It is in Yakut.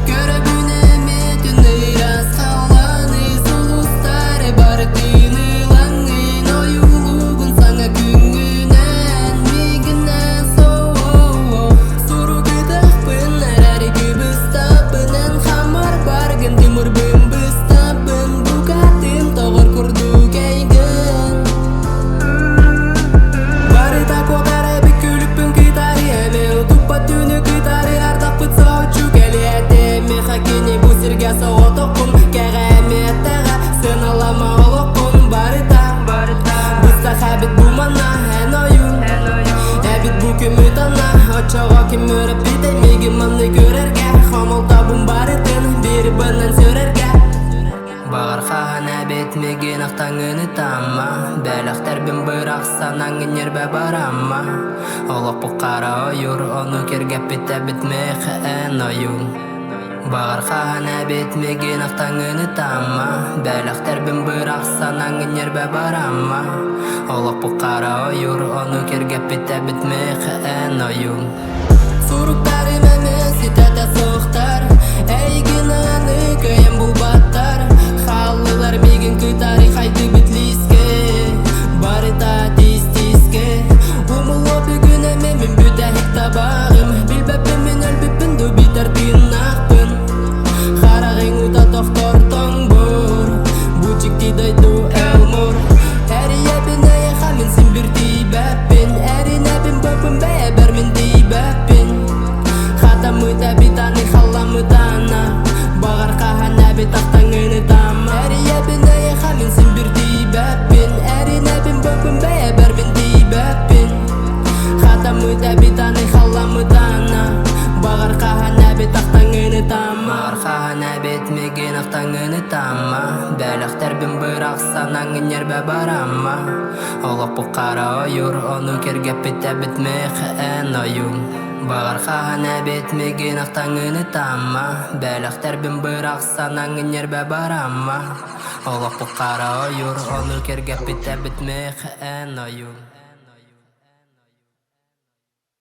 Көрөбүн эмиэ ыраас халлааны сулустары барытын ылаҥҥын ойуулуугун саҥа күҥҥүнэн миигинэн соу суругутахпын эрээри кыбыстаппын эн хамар баргын тымырбын быстаппын букатын тоҕор курдук эйгин Барыта куотар эбит күлүкпүн кытары эми утуппат түүнү кытары ардахпыт соһуччу кэлиэтэ миэхэ кини бу сиргэ соҕотоххун кэҕэ эмиэтэҕэ сыаналама олоххун барыта быстах эбит бу манна эн ойуун эбит бу күммүт анна оччоҕо ким үөрэппитэй миигин манны көрөргө хомолтобун барытын биир бынан сөрөргө Баҕар хаһан эбит миигин ахтаҥҥын ытаама, Бэлэхтэрбин бырахсан аҥын ньирбэ барама. Олохпут хара ойуур, ону киргэппит эбит миэхэ эн ойууҥ. Баҕар хаһан эбит миигин ахтаҥҥын ытаама, Бэлэхтэрбин бырахсан аҥын ньирбэ барама. Олохпут хара ойуур, ону киргэппит эбит миэхэ эн ойууҥ. Суруктарым эмиэ ситэтэ суохтар, Эйигин аны кыайан булбаттар. Хааллылар миигин кытары хайдыбыт лиискэ, Барыта тиис-тиискэ. Умуллуо бүгүн эмиэ мин бүтэһик табаҕым, Билбэппин мин өлбүппүн дуу биитэр тыыннаахпын. Хараҕыҥ ута тохтор тоҥбур, Бу дьикти дойду Элмур. Эрийэбин эйиэхэ мин син биир тиийбэппин, Эринэбин бөппүн бэйэбэр мин тиийбэппин. Хатаммыта битаны халламмытана, Баҕар хаһан эбит ахтаҥҥын ытаама. Эрийэбин эйиэхэ мин син биир тиийбэппин, Эринэбин бөппүн бэйэбэр мин тиийбэппин. Хатаммыта битаны халламмытана, Баҕар хаһан эбит ахтаҥҥын ытаама. Баҕар хаһан эбит миигин ахтаҥҥын ытаама, Бэлэхтэрбин бырахсан аҥын ньирбэ барама. Олохпут хара ойуур, ону киргэппит эбит миэхэ эн ойууҥ. Баҕар хаһан эбит миигин ахтаҥҥын ытаама, Бэлэхтэрбин бырахсан аҥын ньирбэ барама. Олохпут хара ойуур, ону киргэппит эбит миэхэ эн ойууҥ.